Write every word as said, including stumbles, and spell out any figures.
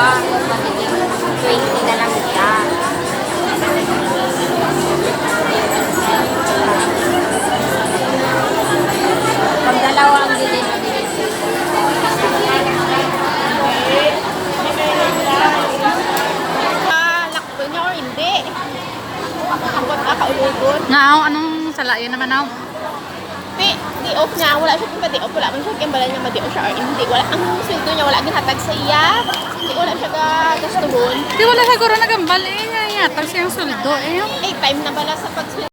Magiging twenty na lang siya. Pag dalawa ang bilhin, magiging twenty. Ah, lakto niya or hindi? Ambot, ah, kaulugon. Nga, aw, anong sala yan naman, aw? Di, di off niya. Wala siya pa di off. Wala man siya kimbalan niya madi off siya or hindi. Wala, ang sweldo niya, wala ginhatag sa iya. Di, wala siya ga-, gastuhon. Di, wala siguro nagambal, eh. Nga, yata siyang sweldo, eh. Eh, time na bala sa pag